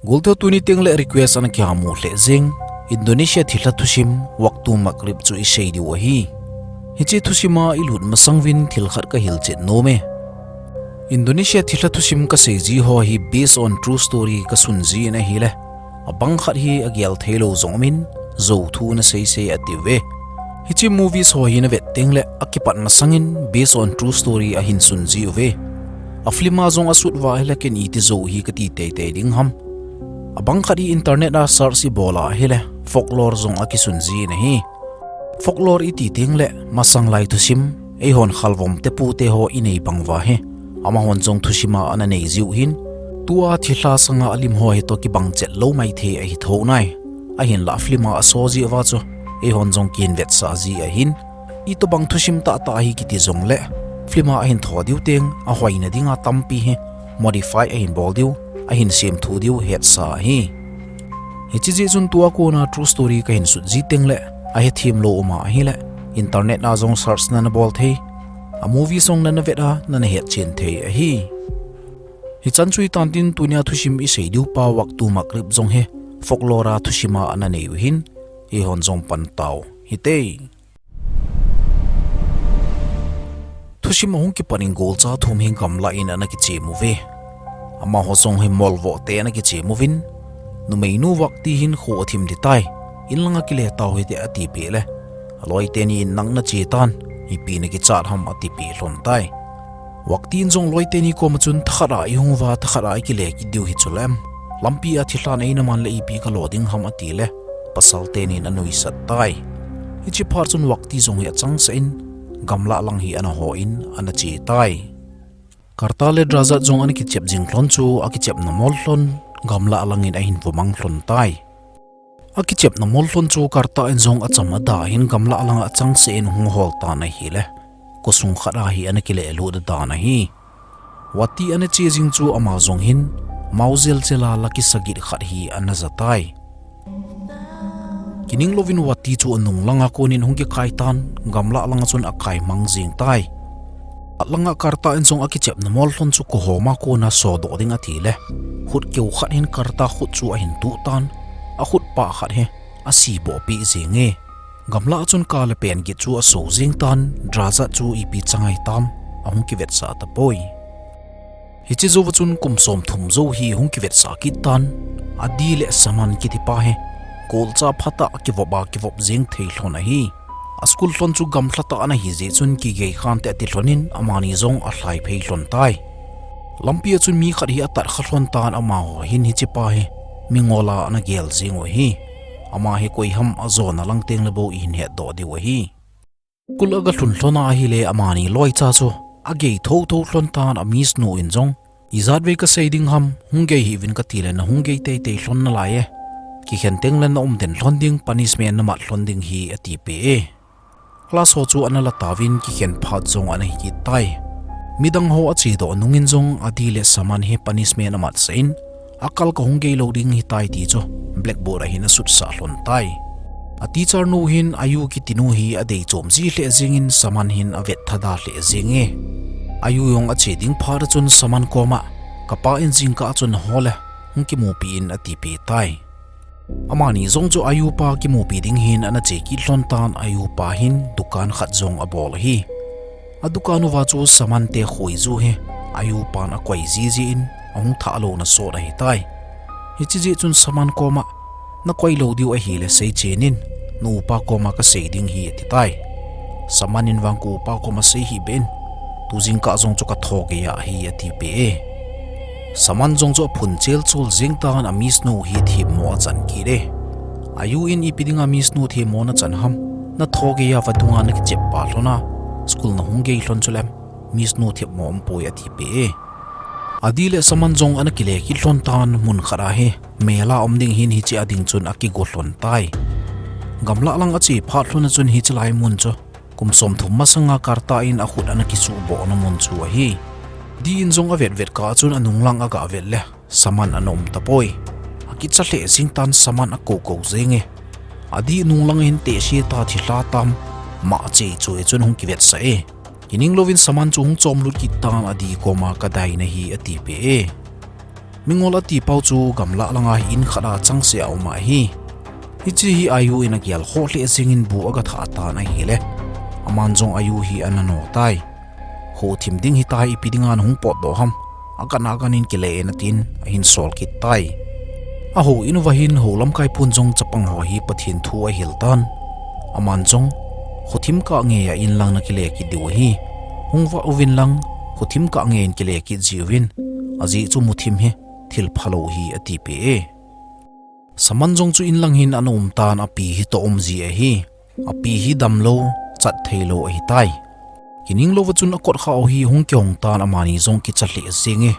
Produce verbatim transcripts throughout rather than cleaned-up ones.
Golteu tuni tengle request ana kihamu lheh jing, Indonesia thilha thusim Waktu Magrib chu isei diu ahi. Hiche thusim a ilut masang uvin thil khat kahil chet nom e. Indonesia thilha thusim kasei ji ho hi based on true story kasun jin ahile, abang khat hi agel theilou jong umin, jou thu nasei sei atiuve. Hiche movies ho hi navet tengle akipat masangin based on true story ahin sun jiuve. A film a jong asut uva ahile ken iti jou hi kati teitei ding ham. Abang khat hi internet a search ibol a ahile folklore jong akisun jin ahi. Folklore iti tengle masang lai thusim, eihon khalvom tepu teho inei bang uva hi, amahon jong thusim a ana nei jiu hin, tua thilha sanga alim ho hitoh kibang chet lou maithei ahi thou nai. Ahinla film a aso jiuva chu, eihon jong kihin vetsah ji ahin, itobang thusim tahtah ahi kiti jongle, film a ahin tho diu teng ahoina dinga tampi hi modify ahin bol diu, ahin semthu diu hetsa ahi. Hiche jeh chun tua kona true story kahin sut ji tengle, ahethem lou um a ahile, internet a jong search nana bol thei, a movie jong nana vet a nana hetchen thei ahi. Hichan chu hitan tin tunia thusim isei diu pa Waktu Magrib jong hi folklore a thusim a ana nei u hin, eihon jong pan tau hite. Thusim ahung kipan in golcha thum hi gamlah in ana kichem uve. Amaho jong hi molvoh te ana kichem uvin, numeinu Wakti hin kho athim ding tai, in langa kile tau hite atipeh le, aloi teni in nang nache tan, ipi nakichat ham atipeh lhon tai. Wakti in jong loi teni koma chun thakhat a ihung uva thakhat a ikile kit diu hi chulem, lampi a thilha neina man le ipi kalo ding ham atile, pasal tenin anuisat tai. Hiche phat chun Wakti jong hi achangseh in, gamlah lang hi ana hon, ana che tai. Karta le Drazat jong ana kichep jing lhon chu akichepna mol lhon, gamlah langin ahin vumang lhon tai. Akichepna mol lhon chu Karta in jong acham ada hin gamlah langa achangseh in hung hol tan ahile, khosung khat a hi ana kile lut dan ahi. Wakti ana che jing chu ama jong hin, mao jeljel a la kisagit khat hi ana ja tai. Kining louvin Wakti chu anung langa konin hung kikai tan, gamlah langa chun akai mang jing tai. Atlanga Karta in jong akichepna mol lhon chu khohom a kona sodoh ding atile, khut keu khat hin Karta khut chu ahin tuh tan, akhut pah khat hi asiboh peh jenge. Gamlah a chun ka le pen git chu aso jing tan, Drazat chu ipi chang ahitam, ahung kivetsah tapoi. Hiche jouva chun kum somthum jou hi hung kivetsah kit tan, Adi le Saman kiti pa hi, golcha phatah a kivop a kivop jeng thei lhon ahi. A school lhon chu gamlha tah ana hi jeh chun kigei khante ati lhonin amani jong alhai phei lhon tai. Lampi a chun mi khat hi atat kha lhon tan amaho hin hiche pa hi mingol a ana gel jeng u ahi. Ama hi koi ham ajona lang tengle bou ihin hetdoh diu ahi. School aga lhun lhon ahile amani loicha chu agei thotho lhon tan a miss nu in jong, ijatvei kasei ding ham, hung gei hih uvin katile nahung gei teitei lhon nalai e. Kikhen tengle na umden lhon ding, punishment namat lhon ding hi atipeh e. Class ho chu ana la tauvin kikhen phat jong ana hi kit tai. Midang ho achedoh nungin jong Adi le Saman hi punishment amatsah in, akal kahung gei lou ding ahitai ti chu blackboard a hin asutsah lhon tai. A teacher nu hin Ayu kiti nu hi adei chom ji lheh jengin Saman hin avet thada lheh jenge. Ayu jong ache ding phat a chun Saman koma, kapa in jingkah a chun hole, hung kimupi in atipeh tai. Amani jong chu Ayu pa kimupi ding hin ana che kit lhon tan Ayu pa hin dukan khat jong abol ahi. A dukan uva chu Saman te khoiju hi Ayu pan akoi jiji in ahung thah louna sot ahitai. Hiche jeh chun Saman koma, nakoi lou diu ahile seichen in, na upa koma kasei ding hi atitai. Saman in vang ka upa koma sei hih beh in, tu jingkah jong chu katho gei ahi atipeh e. Saman jong chu aphun chelchol jeng tan a miss nu hi themmo achan kit e. Ayu in ipi dinga miss nu themmo nachan ham, natho gei a vadunga nakichep pa lhon a, school nahung gei lhon chulem, miss nu themmo umpoi atipeh e. Adi le Saman jong ana kile kit lhon tan mun khat a hi, mel a um ding hin hiche a ding chun akigo lhon tai. Gamlah lang ache phat lhon a chun hiche lai mun chu kum somthum masanga Karta in akhut ana kisuhbohna mun chu ahi. Adi in jong avet vet kah a chun anung lang aga vet le Saman ana um tapoi. Akicha lheh jeng tan Saman akoukou jenge. Adi nung lang hin tehse tah thilha tam, mah chei chu e chun hung kivetsah e. Kining louvin Saman chu hung chomlut kit tan Adi koma kadai nahi atipeh e. Mingol ati pau chu gamlah langa hi in khat a changse a um ahi. Hiche hi Ayu in agel khoh lheh jengin bu aga thah tan ahile, aman jong Ayu hi ana no tai. Kho thim ding hitai, ipi dinga nahung potdoh ham, agan agan in kile in atin ahin sol kit tai. Ahou in uva hin hou lamkai pun jong chapang ho hi Pathen thu ahil tan. Aman jong, khothim kah ngei a in lang nakile kit diu ahi. Hung vah uvin lang, khothim kah ngei in kile kit jiuvin. Ajeh chu muthim hi thil phalou ahi, atipeh e. Saman jong chu in lang hin ana um tan, api hi toh um ji ahi. Api hi damlou, chat theilou ahitai. Kining louva chun akotkhah u hi hung kihong tan, amani jong kicha lheh jenge.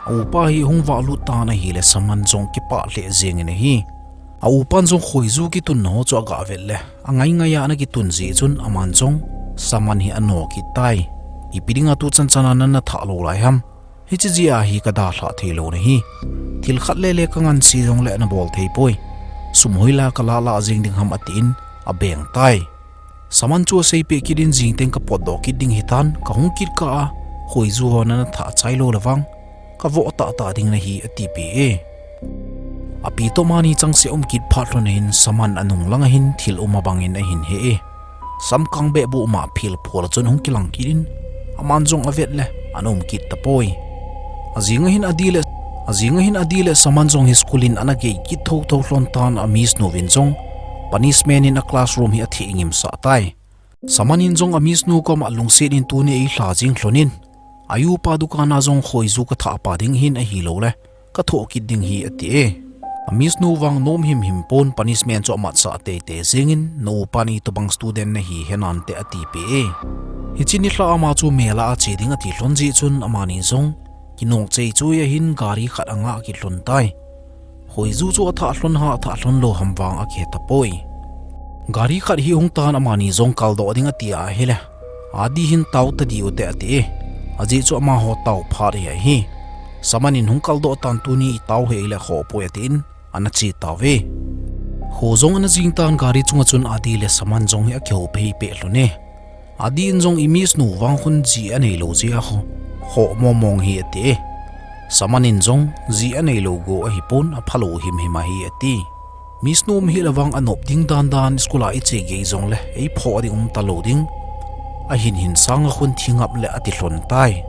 A upa hi hung vahlut tan ahile Saman jong kipah lheh jengin ahi. A upan jong khoiju kitunna ho chu aga vet le, angai ngai a ana kitun jeh chun aman jong Saman hi ano kit tai. Ipi dinga tuchan chan a nana thah lou lai ham? Hiche jeh a hi kadalhah theilou nahi. Thil khat lele kanganse jongle nabol thei poi. Sum hoila kalah lah jeng ding ham, atin abeng tai. Saman chu aseipeh kit in, jingteng kapotdoh kit ding hitan, kahung kit kah a khoiju ho nana thah chai lou le vang, kavoh tahtah ding nahi, atipeh e. Api toh amani changse a um kit phat lhon in Saman anung langa hin thil um abangin ahin he e. Samkang behbuh ma phil phol a chun hung kilang kit in, aman jong avet le ana um kit tapoi. Ajing ahin adi le, ajing ahin adi le Saman jong hi school in ana gei kit thotho lhon tan, a miss nu vin jong punishment in a classroom hi atheh ngimsah tai. Saman in jong a miss nu koma lungset in tuni eilha jing lhon in, Ayu pa dukan a jong khoiju kathah pa ding hin ahiloule kathoh kit ding hi, ati e. A miss nu vang nom himhim pon, punishment chu amatsah teitei jengin, na upan itobang student nahi henante, atipeh e. Hiche nilhah a ama chu mel a ache ding ati lhon jeh chun amani jong kinong chei choi a hin gari khat angah kit lhon tai. Khoiju chu athah lhon ham athah lhon lou ham vang akihe tapoi. Gari khat hi hung tan, amani jong kaldoh ding ati ahile, Adi hin tao tadiu te, ati e. Ajeh chu amaho tao phat ahi. Saman in hung kaldoh tan, tuni itao hih le khoh poi, atin ana che tauve. Kho jong ana jing tan, gari chunga chun Adi le Saman jong hi akihoupi peh lhon e. Adi in jong, i miss nu vang khun ji aneilou jeh a kho, khoh momong hi, ati e. Saman in jong, ji aneilou go ahipon, aphalou himhim ahi, ati. Miss nu um hih le vang anop ding dandan, school a iche gei jongle eiphoh ding um talou ding. Ahin hin sanga khun thi ngap le ati lhon tai.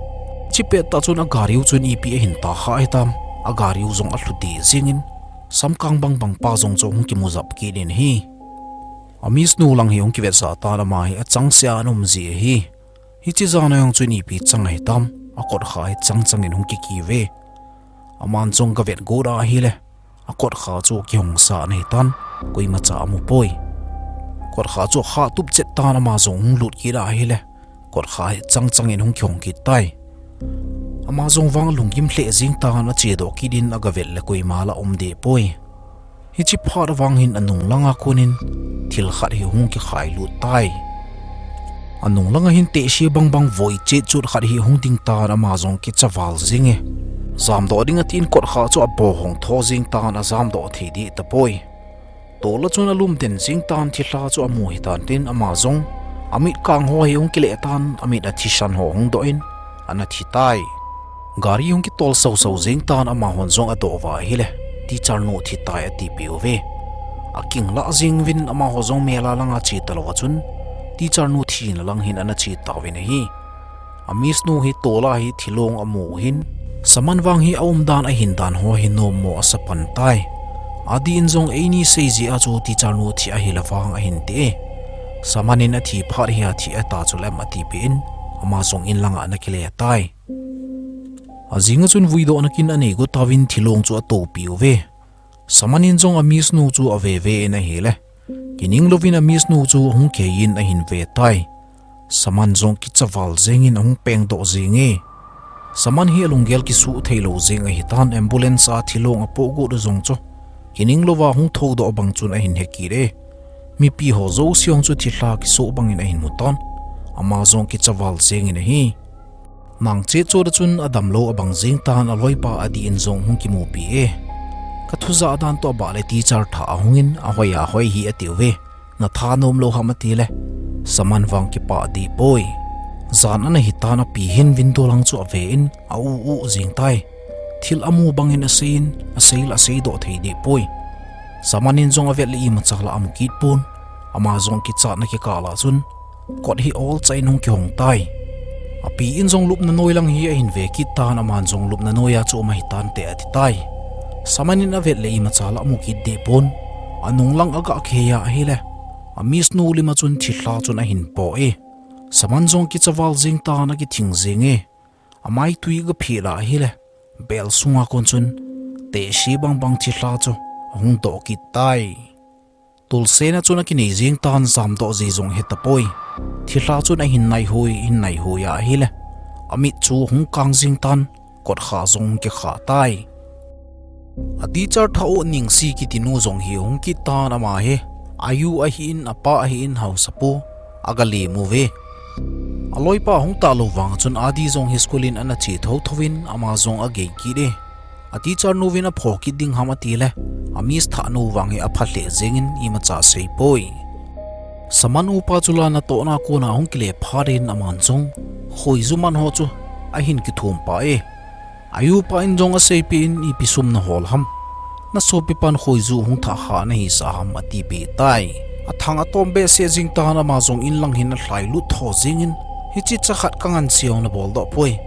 Chipet tah chun agari u chun ipi ahin tahkhah hitam, agari u jong alhu deh jengin, samkang bangbang pa jong chu hung kimu jap kit in ahi. A miss nu lang hi hung kivetsah tan, ama hi achangseh a ana um ji ahi. Hiche jan a jong chun ipi chang ahitam, akotkhah hi changchang in hung kikive. Aman jong gavet got ahile, akotkhah chu kihongsa ana hitan, koimacha amu poi. Kotkhah chu akhah tup chet tan, ama jong hung lut kit ahile, kotkhah hi changchang in hung kihong kit tai. Ama jong vang alunggim lheh jeng tan, achedoh kit in agavet le koima la um deh poi. Hiche phat a vang hin anung langa konin thil khat hi hung kikhai lut tai. Anung langa hin tehse bangbang voi chetchut khat hi hung ding tan, ama jong kicha val jenge. Jamdoh ding atin kotkhah chu abohong tho jeng tan, ajamdoh thei deh tapoi. Tol a chun alum den jeng tan, thilha chu amu hitan tin, ama jong amit kang ho hi hung kileh tan, amit athisan ho hung doh in ana thi tai. Gari hung kitol sausau jeng tan, amahon jong adoh uva ahile, teacher nu thi tai atipeh uve. Aking lah jeng uvin, amaho jong mel a langa che talouva chun, teacher nu thina lang hin ana che tauvin ahi. A miss nu hi tol a hi thilong amu u hin, Saman vang hi aumdan ahindan ho hi nommo asa pan tai. Adi in jong, eini sei jeh a chu teacher nu thi ahile vang ahin ti e. Saman in athi phat hi athi ata chuleh em atipeh in, ama jong in langa ana kile tai. Ajing a chun vuidohna kin anei go tauvin thilong chu atoupi uve. Saman in jong a miss nu chu aveve in ahile, kining louvin a miss nu chu hung kihei in ahin ve tai. Saman jong kicha val jengin ahung pengdoh jenge. Saman hi alunggel kisuh theilou jeng ahitan, ambulance a thilong apoh got u jong chu kining louva hung thoudoh bang chun ahin he kit e. Mipi ho jouse jong chu thilha kisoh bangin ahin mu tan, ama jong kicha val jengin ahi. Nang chetchot a chun adamlou abang jeng tan, aloipa Adi in jong hung kimupi e. Kathujah dan toh abah le teacher thah ahungin, ahoi ahoi hi atiuve. Natha nomlou ham atile, Saman vang kipah deh poi. Jan ana hitan, api hin window lang chu ave in a u u jeng tai. Thil amu bangin aseiyin, asei la asei doh thei deh poi. Saman in jong avet le imacha la amu kit pon. Ama jong kichatna kikah lah chun kot hi olcha in hung kihong tai. Api in jong lupna noi lang hi ahin ve kit tan, aman jong lupna noi a chu um ahi tante ati tai. Saman in avet le imacha la amu kit deh pon. Anung lang aga khei a ahile, a miss nu lim a chun thilha chun ahin po e. Saman jong kicha val jing tan, akithing jing e. Amai tui aga phe la ahile, bel sunga kon chun tehse bang bang thilha chu ahung doh kit tai. Tulsen a chun akinei jing tan, jamdoh ji jong hita poi. Thilha chun ahin nai hui, hin nai hui a ahile, amit chu hung kang jing tan, kotkha jong kikha tai. A teacher thah u Ningsi kiti nu jong hi hung kit tan, ama hi Ayu ahin, apa ahin, haosapu aga lemu ve. Aloipa hung tah lou vang chun Adi jong hi school in ana che thotho in, ama jong agei kit e. A teacher nu vin apho kit ding ham ati le, a miss thah nu vang hi apha lheh jeng in imacha asei poi. Saman upa chu la natohna kona hung kile phat in aman jong khoiju man ho chu ahin kithum pah e. Ayu pa in jong asei peh in, ipi sum nahol ham? Nasopi pan khoiju hung thah kha nahi sah ham ati peh tai. Athang atom behseh jing tan, ama jong in lang hin alhai lut tho jeng in, hiche cha khat ka ngansi u nabol doh poi.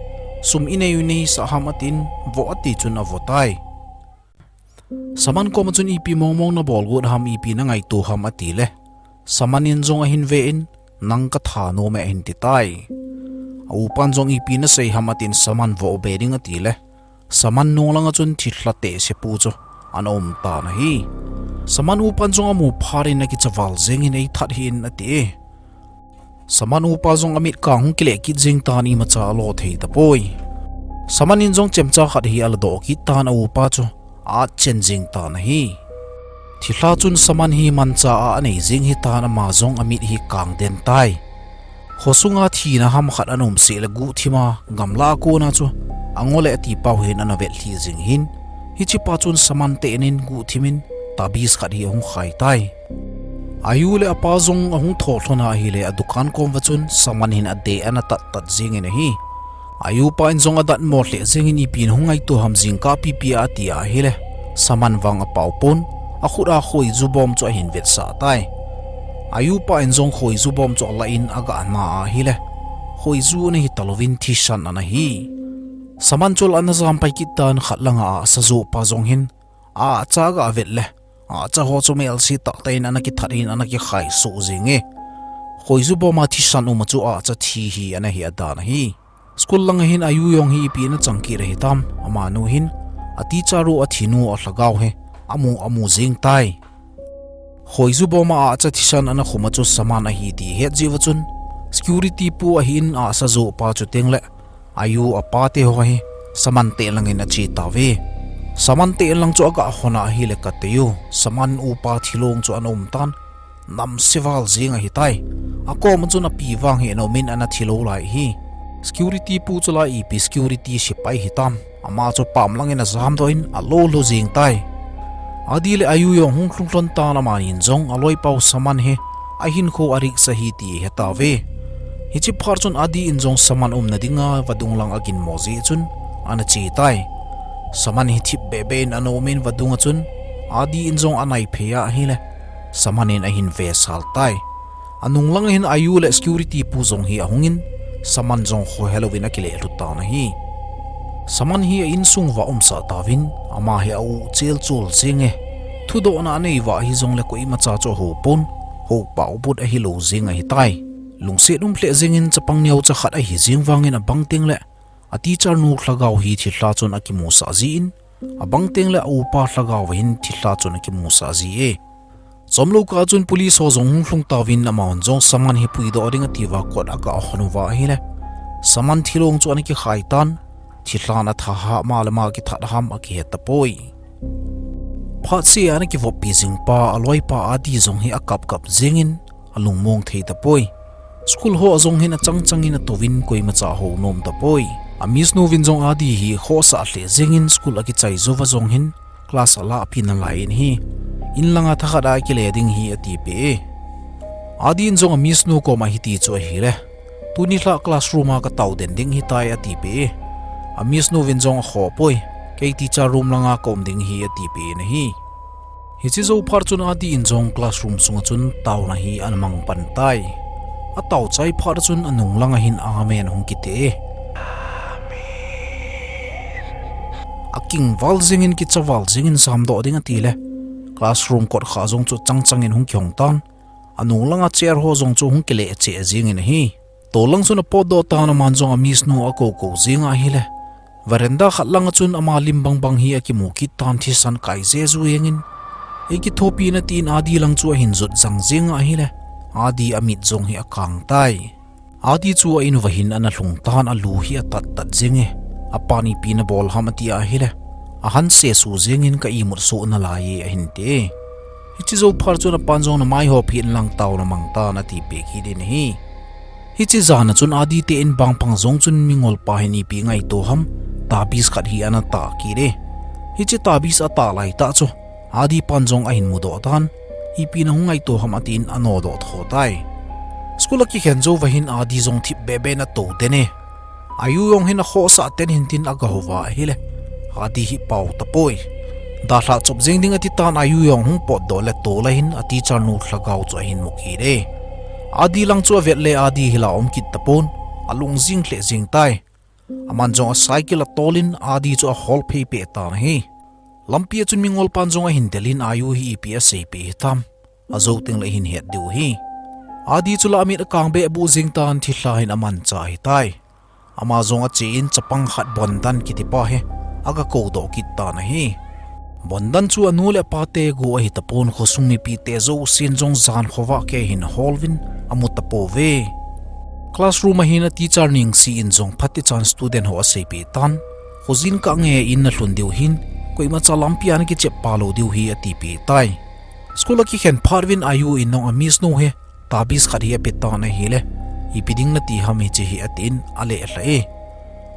Sum inei u nahi sah ham atin, vo ati chun avo tai. Saman koma chun ipi mong mong nabol got ham, ipi nangaito ham ati le, Saman in jong ahin ve in, nang katha nom e ahin ti tai. A upan jong ipi nasei ham atin, Saman vo be ding ati le, Saman nung langa chun thilha tehse pu chu ana um tan ahi. Saman upan jong amu phat in akicha val jeng in, eithat hih in ati e. Saman upa jong amit kang hung kile kit jeng tan, imacha alo thei tapoi. Saman in jong chemcha khat hi ala doh kit tan, a upa chu a chen jeng tan ahi. Thilha chun Saman hi mancha a anei jeng hitan, ama jong amit hi kang den tai. Khosunga thina ham khat ana um seh le guhthim a, gamla a kona chu angol e ati pau hin ana vetlhi jeng hin, hiche pa chun Saman te in guhthim in tabis khat hi ahung khai tai. Ayu le apa jong ahung tho lhon a ahile, a dukan kom va chun Saman hin adeh ana tat tat jeng in ahi. Ayu pa in jong adatmo lheh jeng in, ipi nahung ngaito ham jingkah pipi a ati a ahile, Saman vang apao pon, akhut a khoiju bom chu ahin vetsah tai. Ayu pa in jong khoiju bom chu alah in aga na a ahile, khoiju ana hi talouvin thisan ana hi. Saman chu la ana jam pai kit tan, khat langa ahsa joh pa jong hin ahcha aga vet le, ahcha ho chu melse tah tah in ana kithat in ana kikhai soh jeng e. Khoiju bom a thisan um a chu ahcha thi hi ana hi adan ahi. School langa hin Ayu jong hi ipi ana chang kit ahi tam, amanu hin a teacher u athi nu alhagao hi amu amu jeng tai. Khoiju bom a ahcha thisan ana khum a chu Saman ahi ti het jeh uva chun, security pu ahin ahsa joh pa chu teng le Ayu apa te ho hi Saman te lang in ache tauve. Saman te lang chu aga hon a ahile, katei u, Saman upa thilong chu ana um tan, namse val jeng ahi tai. Akom a chun api vang hi ana um in, ana thilou lai hi. Security pu chu la ipi security sepai hitam, ama chu pam lang in ajamdoh in alolo jeng tai. Adi le Ayu jong hung lhung lhon tan, amani in jong aloipau Saman hi ahinkho arisk ahi ti ahe tauve. Hiche phat chun Adi in jong Saman umna dinga vadung lang aginmo jeh chun ana che tai. Saman hi thip bebe in ana um in vadung a chun, Adi in jong anai phei a ahile, Saman in ahin vesal tai. Anung lang hin Ayu le security pu jong hi ahung in, Saman jong khohelou in akile lhu tan ahi. Saman hi a insung uva umsah tauvin, ama hi a u chel chul jeng e. Thudohna anei uva ahi jongle koimacha chu ahou pon, houpa u but ahilou jeng ahi tai. Lungset um lheh jeng in chapang neocha khat ahi jeng vangin abang teng le a teacher nu lhagao hi thilha chun akimusah jin, abang teng le a upa lhagao va hin thilha chun akimusah ji e. Chomlou kah chun police ho jong hung lhung tauvin amahon jong Saman hi puidoh ding ati uva kot aga hon uva ahile, Saman thilong chu ana kikhai tan, thilhan atha ha ma le ma kithat ham akihe tapoi. Phat seh a ana kivoppi jing pa aloipa Adi jong hi akap kap jeng in alungmong thei tapoi. School ho a jong hin achang chang in atouvin koimacha hou nom tapoi. A miss nu vin jong Adi hi khohsah lheh jeng in school akichai jou va jong hin class alahpi nalai in hi, in langa thakhat a kile ding hi atipeh e. Adi in jong a miss nu koma hiti chu ahile, tuni lha classroom a katao den ding hitai atipeh e. A miss nu vin jong akhoh poi, Kei teacher room langa ka um ding ahi, atipeh in ahi. Hiche jou phat chun Adi in jong classroom sunga chun taona hi ana mang pan tai. Atao chai phat chun anung langa hin amen hung kiti e. Akingval jingin kichaval jingin jamdoh ding atile, classroom kot kha jong chu changchangin hung kihong tan. Anung langa chair ho jong chu hung kile cheh jingin ahi. Tolang chun apotdoh tan aman jong a miss nu akou kou jing ahile, veranda khat langa chun ama lim bangbang hi akimu kit tan, thisan kai jeju jengin, eikithopi in atin Adi lang chu ahin jot jang jing ahile, Adi amit jong hi akang tai. Adi chu a in uva hin ana lhung tan, alu hi atat tat jing e. Apan ipi nabol ham ati ahile, ahan sesu jingin ka imut soh nalai e ahin ti e. Hiche jou phat chun apan jong namai hop hih in lang taona mang tan atipeh kit in ahi. Hiche jana chun Adi te in bangpang jong chun mingolpa hin ipi ngaito ham, tabis khat hi ana tah kit e. Hiche tabis atah laitah chu Adi pan jong ahin mudoh tan, ipi nahung ngaito ham atin anodoh tho tai. School akikhen jou uva hin Adi jong thipbeh beh in atou den e. Ayu jong hin akhohsah ten hin tin agahou va ahile, Adi hi pao tapoi. Dalhah chop jeng ding ati tan Ayu jong hung potdoh le tola hin a teacher nu lhagao chu ahin mu kit e. Adi lang chu avet le Adi hi la um kit tapon, alung jing lheh jeng tai. Aman jong a cycle atolin Adi chu ahol phei peh tan ahi. Lampia chun mingolpan jong ahin delin Ayu hi ipi aseipeh hitam, ajou tengle ihin het diu ahi. Adi chu la amit akang beh buh jeng tan, thilha hin amanchah ahitai. Ama jong achen chapang khat Bondan kitipa hi aga koudoh kit tan ahi. Bondan chu anu le apate go ahitapon, khosung mipite jousen jong jan khovah kei hin ahol uvin amu tapouve. Classroom a hin a teacher Ningsi in jong phatichan student ho aseipeh tan, khojin kah nge in nalhun diu hin, koimacha lampia nakichep pa lou diu hi atipeh tai. School akikhen phat uvin Ayu in jong a miss nu hi tabis khat hi apetan ahile, ipi ding nati ham hiche hi atin alehlha e.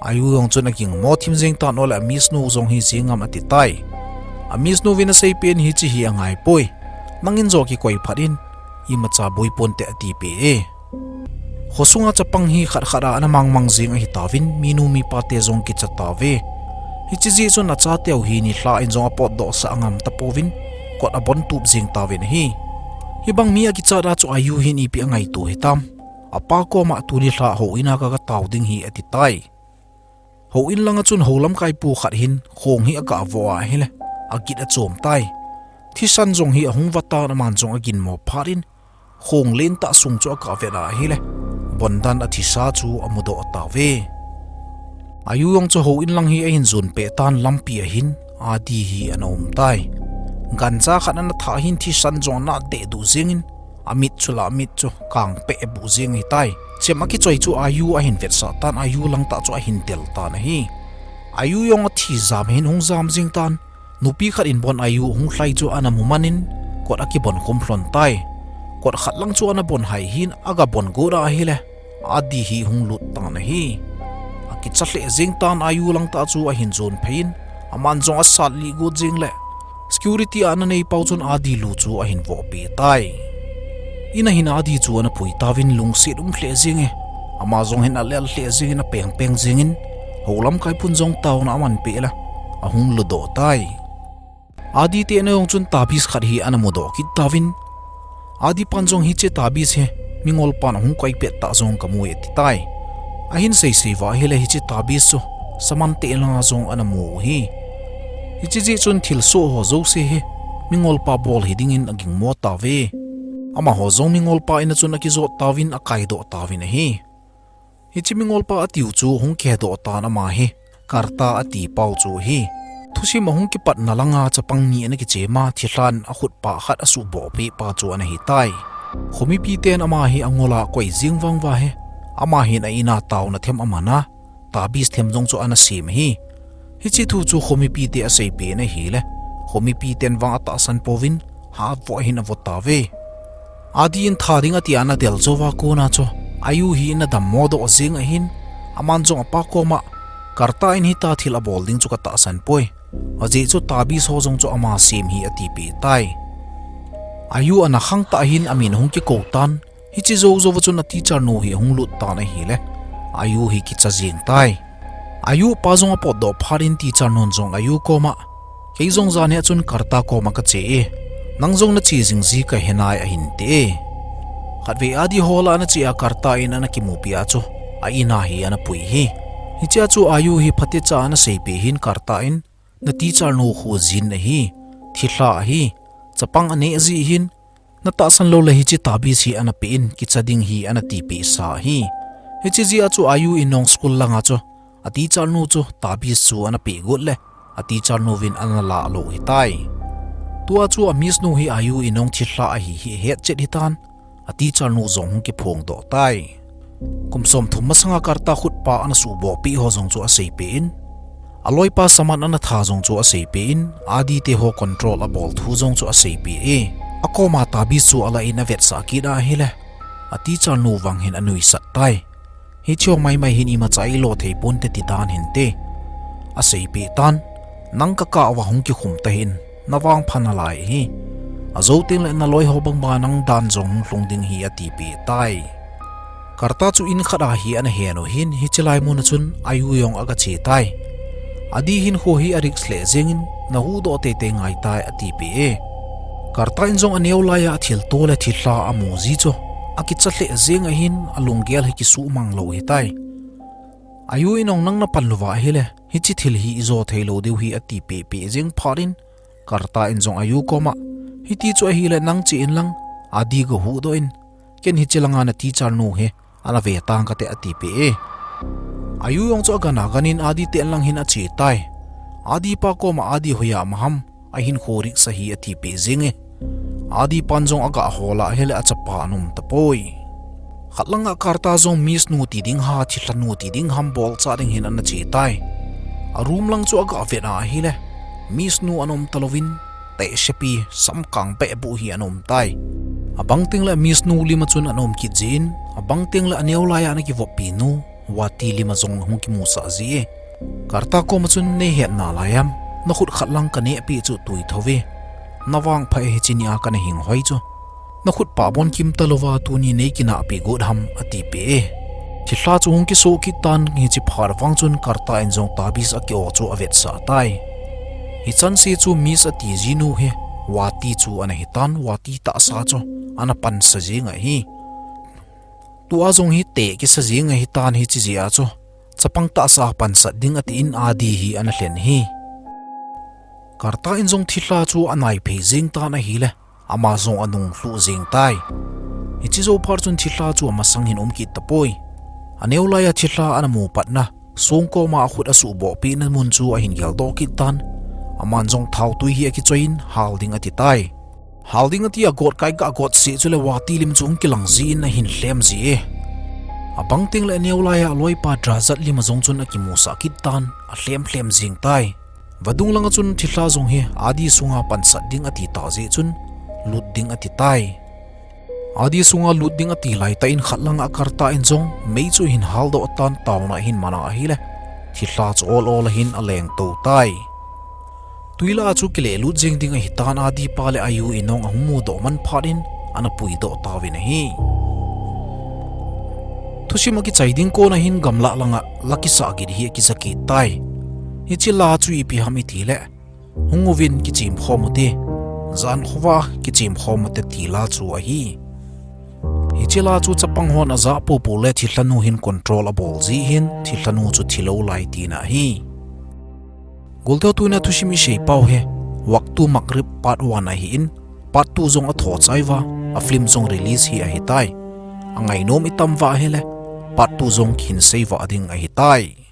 Ayu jong chun agingmo thim jeng tan, ole a miss nu jong hi jeng ngam atitai. A miss nu vin aseipeh in hiche hi angaipoi. Nangin joh kikoi phat in, imacha boiponte atipeh e. Khosunga chapang hi khat khat a ana mang mang jeng ahitauvin, minu mipate jong kicha tauve. Hiche jeh chun achateu hi nilhah in jong apotdohsah ngam tapouvin, kot abon tup jeng tauvin ahi. Hibang mi akichat a chu Ayu hin ipi angaito hitam, apa koma tuni lha houin a kaga tao ding hi atitai. Houin langa chun houlamkai pu khat hin khong hi aga vo ahile, agit achom tai. Thisan jong hi ahung vatan, aman jong aginmo phat in, khong lentah sung chu aga vet ahile, Bondan athisa chu amudoh tauve. Ayu jong chu houin lang hi ahin jon peh tan, lampi a hin Adi hi ana um tai. Gancha khat ana thah hin thisan jong ana deh duh jengin, amit chu la amit chu kang peh buh jeng ahitai. Chem akichoi chu Ayu ahin vetsah tan, Ayu langtah chu ahin del tan ahi. Ayu jong athi jam hin hung jam jeng tan, nupi khat in bon Ayu hung lhai chu ana mu man in, kot akibon khum lhon tai. Kot khat lang chu ana bon hai hin aga bon got ahile, Adi hi hung lut tan ahi. Akicha lheh jeng tan, Ayu langtah chu ahin jon phei in, aman jong asat lih got jeng le, security a ana neipau chun Adi lu chu ahin vohpeh tai. In a hin Adi chu ana pui tauvin, lungset um lheh jeng e. Ama jong hin alel lheh jengin, apeng peng jengin, houlamkai pun jong taona aman peh le, ahung ludoh tai. Adi te ana jong chun tabis khat hi ana mudoh kit tauvin, Adi pan jong hiche tabis hi mingolpan ahung koi pet tah jong kamu e atitai. Ahin seisei uva ahile hiche tabis chu Samante langa jong ana mu u ahi. Hiche jeh chun thilsoh ho jouse hi mingolpa bol hidingin agingmo tauve. Amaho jong mingolpa in a chun akijot tauvin akaidoh tauvin ahi. Hiche mingolpa atiu chu hung kihedoh tan, ama hi Karta atipau chu ahi. Thusim ahung kipatna langa chapang ni ana kichem a, thilhan akhutpah khat asuhbohpeh pa chu ana hitai. Khomipiten ama hi angol a akoi jeng vang uva hi, ama hin a in a taona them aman a, tabis them jong chu ana sem ahi. Hiche thu chu khomipite aseipeh in ahile, khomipiten vang atahsan pouvin, havoh hin avo tauve. Adi in tha ding ati a ana del jou uva kona chu, Ayu hi ana dammo doh jeng ahin, aman jong apa koma, Karta in hitia thil abol ding chu katahsan poi. Ajeh chu tabis ho jong chu ama sem hi atipeh tai. Ayu ana khangtah hin amin ahung kikou tan, hiche jou jouva chun a teacher nu hi ahung lut tan ahile, Ayu hi kicha jeng tai. Ayu pa jong apotdoh phat in teacher nun jong Ayu koma, "Kei jong jan hi achun Karta koma kache e, nang jong nache jing ji kahe nai," ahin ti e. Khatvei Adi ho lah a ana che a Karta in ana kimupi a chu a in a hi ana pui hi. Hichea chu Ayu hi phatecha ana seipeh hin Karta in, "Na teacher nu khu jin ahi, thilha ahi, chapang aneh jeh hin, natahsan lou le hiche tabis hi ana pe in, kicha ding hi," ana tipeh sa hi. Hiche jeh a chu Ayu in jong school langa chu a teacher nu chu tabis chu ana peh got le a teacher nu vin ana lah lou hitai. Tua chu a miss nu hi Ayu in jong thilha ahi hi ahet chet hitan, a teacher nu jong hung kiphongdoh tai. Kum somthum masanga Karta khutpa ana subohpeh ho jong chu aseipeh in, aloipa saman ana tha jong chu aseipeh in, Adi te ho control abol thu jong chu aseipeh e. Akoma tabis chu alah in avetsah kit ahile, a teacher nu vang hin anuisat tai. Hiche ho maimai hin imacha eilo thei ponte ti dan hinte, aseipeh tan, "Nang kakah uva hung kikhum tahih in, navangpha nalai ahi. Ajou tengle naloi ho bangma nang dan jong hung lhung ding ahi," atipeh tai. Karta chu in khat a hi ana hen u hin, hiche lai mun a chun Ayu jong aga che tai. Adi hinkho hi a risk lheh jengin, nahuhdoh teitei ngai tai, atipeh e. Karta in jong aneo laiya athilto le thilha amu ji chu akicha lheh jeng ahin, alunggel hi kisuhmang lou hitai. Ayu in jong, "Nang napan louva ahile, hiche thil hi ijo theilou diu ahi," atipeh peh jeng phat in, Karta in jong Ayu koma, "Hiti chu ahile nang che inlang, Adi gahuhdoh in, ken hiche langa na teacher nu hi ana ve tang kate," atipeh e. Ayu jong chu agana ganin Adi te inlang hin ache tai. Adi pa koma Adi hoiya ama ham, ahinkho risk ahi atipeh jeng e. Adi pan jong aga hol a ahile achapa ana um tapoi. Khat langa Karta jong miss nu ti ding ham, thilha nu ti ding ham, bolcha ding hin ana che tai. A room lang chu aga vet a ahile, miss nu ana um talouvin, tehsepi, samkang behbuh hi ana um tai. Abang tengle miss nu lim a chun ana um kit jin, abang tengle aneo laiya ana kivoppi nu Vati lim a jong hung kimusah ji e. Karta koma chun, "Neihet nalai am, nakhut khat lang kanehpeh chu tui tho ve. Navangpha e, hiche nia kana hing hoi chu. Nakhut pah bon kim talouva tuni neikinahpeh got ham," atipeh e. Thilha chu hung kisoh kit tan, hiche phat vang chun Karta in jong tabis aki-o chu avetsah tai. Hichan se chu miss ati ji nu hi Vati chu ana hitan, Vati tahsa chu ana pansa jeng ahi. Tua jong hi teh kisa jeng ahitan, hiche jeh a chu chapang tahsa pansat ding atin Adi hi ana lhen hi. Karta in jong thilha chu anaiphei jeng tan ahile, ama jong anunglhuh jeng tai. Hiche jou phat chun thilha chu amasang hin um kit tapoi. Aneo laiya thilha ana mu patna, song koma akhut asuhbohpehna mun chu ahin geldoh kit tan. Aman jong thaotui hi akichoiyin hal ding ati tai. Hal ding ati a got kai ga got seh chule Vati lim chu hung kilang jin ahin lhem ji e. Abang tengle aneo laiya aloipa Drajat lim a jong chun akimusah kit tan, alhem lhem jeng tai. Vadung langa chun thilha jong hi Adi sunga pansat ding ati tah jeh chun lut ding ati tai. Adi sunga lut ding ati laitah in khat langa Karta in jong mei chu ahin haldoh tan, taona ahin man a ahile, thilha chu ol ol a hin alengtou tai. Tui lah a chu kilehlut jeng ding ahitan, Adi pa le Ayu in jong ahung mudoh man phat in ana puidoh tauvin ahi. Thusim akichai ding kona hin gamlah langa la kisah kit hi akija kit tai. Hiche la chu ipi ham itile, "Hung uvin kichemkhom ute, jan khova kichemkhom ute," ti la chu ahi. Hiche la chu chapang hon ajah poupou le thilha nu hin control abol jeh hin thilha nu chu thilou lai tina ahi. Golteu, tunia thusim isei pau hi Waqt-e Maghrib part one ahin, part two jong athoh chai uva, a film jong release hi ahitai. Angainom itam uva ahile, part two jong kihin sei uva ding ahitai.